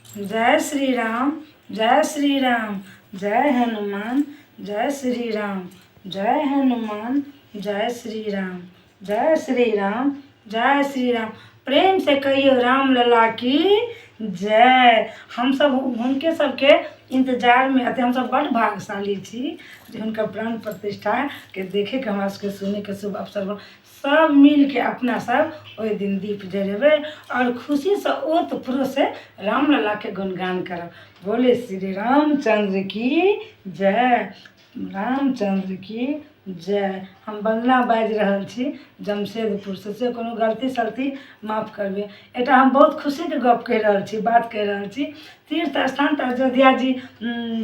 जय श्री राम, जय श्री राम, जय हनुमान, जय श्री राम, जय हनुमान, जय श्री राम, जय श्री राम, जय श्री राम। प्रेमसँ कहियौ रामलला की जय। हमसभ हुनके सभके इन्तजारमे अथी हमसभ बड्ड भाग्यशाली छी जे हुनकर प्राण प्रतिष्ठाके देखयके हमरा सभके सुनयके शुभ अवसर सभ मिलके अपना सब ओहि दिन दीप जरेबै आओर खुशीसँ ओत प्रोतसँ रामललाके गुणगान करब। बोले श्री रामचन्द्र की जय, रामचन्द्र की जय। हम वन्दना बाजि रहल छी जमशेदपुरसँ, से कोनो गलती सलती माफ करबै। एकटा हम बहुत खुशीके गप कहि रहल छी, बात कहि रहल छी। तीर्थ स्थान तऽ अयोध्या जी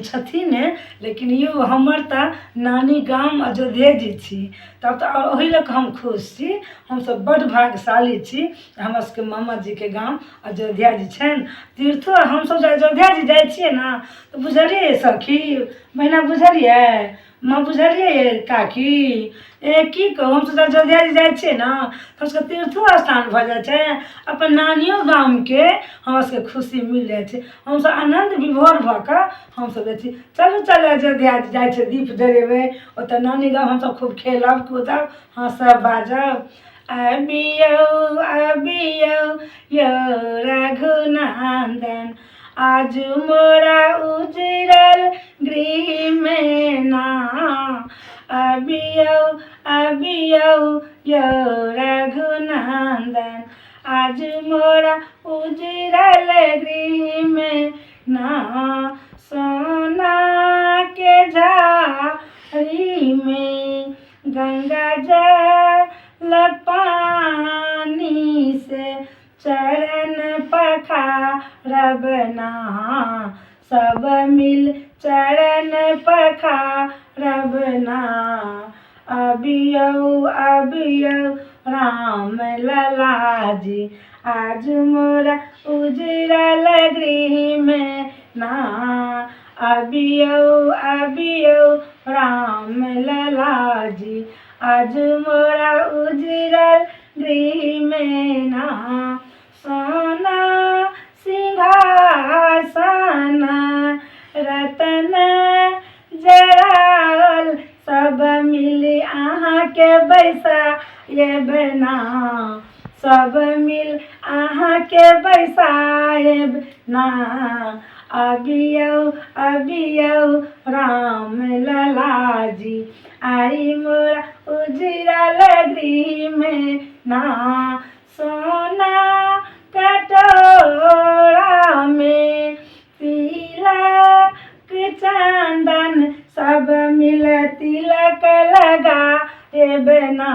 छथिन, लेकिन यौ हमर तऽ नानी गाम अयोध्ये जी छी, तब तऽ आओर ओहि लऽ कऽ हम खुश छी। हमसभ बड्ड भाग्यशाली छी, हमरा सबके मामाजीके गाम अयोध्या जी छनि। तीर्थो हमसभ जे अयोध्या जी जाइ छियै ने तऽ बुझलियै सखी बहिना, बुझलियै माँ, बुझलियै यै काकी, ए की कहू, हमसभ तऽ अयोध्या जी जाइ छियै ने तऽ हमसभके तीर्थो स्थान भऽ जाइ छै, अपन नानियो गामके हमरा सबके खुशी मिल जाइ छै। हमसभ आनन्द विभोर भऽ कऽ हमसभ जाइ छी। चलू चलू अयोध्या जी जाइ छियै, दीप जरेबै ओतऽ नानी गाम, हमसभ खूब खेलब कूदब हँसब बाजब। अबियौ अबियौ यौ रघुनन्दन, आज मोरा उजरल गृहमे ना। अबियौ अबियौ यौ रघुनन्दन, आज मोरा उजरल गृहमे ना। सोनाके झाड़ीमे गंगा जल पानी से चरण पखारब ना, सब मिल चरण पखारब ना। अबियौ अबियौ राम ललाजी, आज मोरा उजरल गृहमे ना। अबियौ अबियौ राम ललाजी, आज मोरा उजरल गृहमे ना। सोना सिंहासन रतन जड़ाओल, सब मिलि अहाँके बैसायब ना, सब मिल अहाँके बैसायब ना। अबियौ अबियौ राम ललाजी, आई मोरा उजरल गृहमे ना। सोना कटोरामे तिलक चन्दन, सब मिल तिलक लगाएब ना,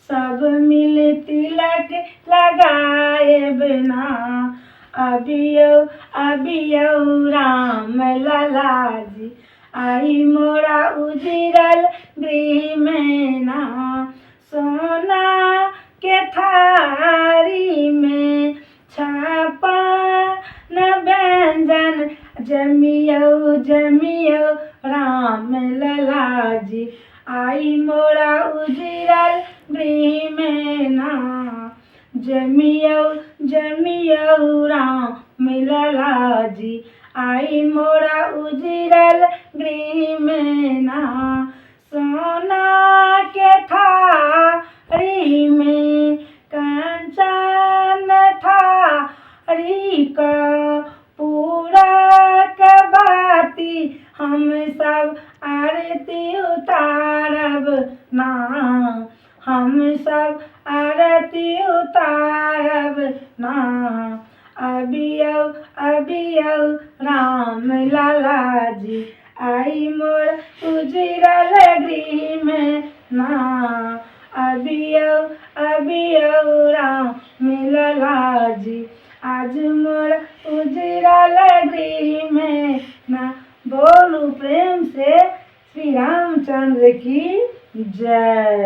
सब मिल तिलक लगाएब ना। अबियौ अबियौ राम ललाजी, आई मोरा उजरल गृहमे ना। सोना के थारीमे छापन व्यंजन, जमियौ जमियौ राम ललाजी, आई मोरा उजरल गृहमे ना। जमियौ जमियौ राम ललाजी, आई मोरा उजरल गृहमे ना। सोना के थारीमे कंचन थारी पूरक बाती, हम सब आरती उतारब ना, हम सब आरती उतारब ना। अबियौ अबियौ राम लालाजी, आई मोर उजरल गृहमे ना। अबियौ अबियौ राम लालाजी, आज मोर उजरल गृहमे ना। बोलू प्रेम से श्री रामचंद्र की जय।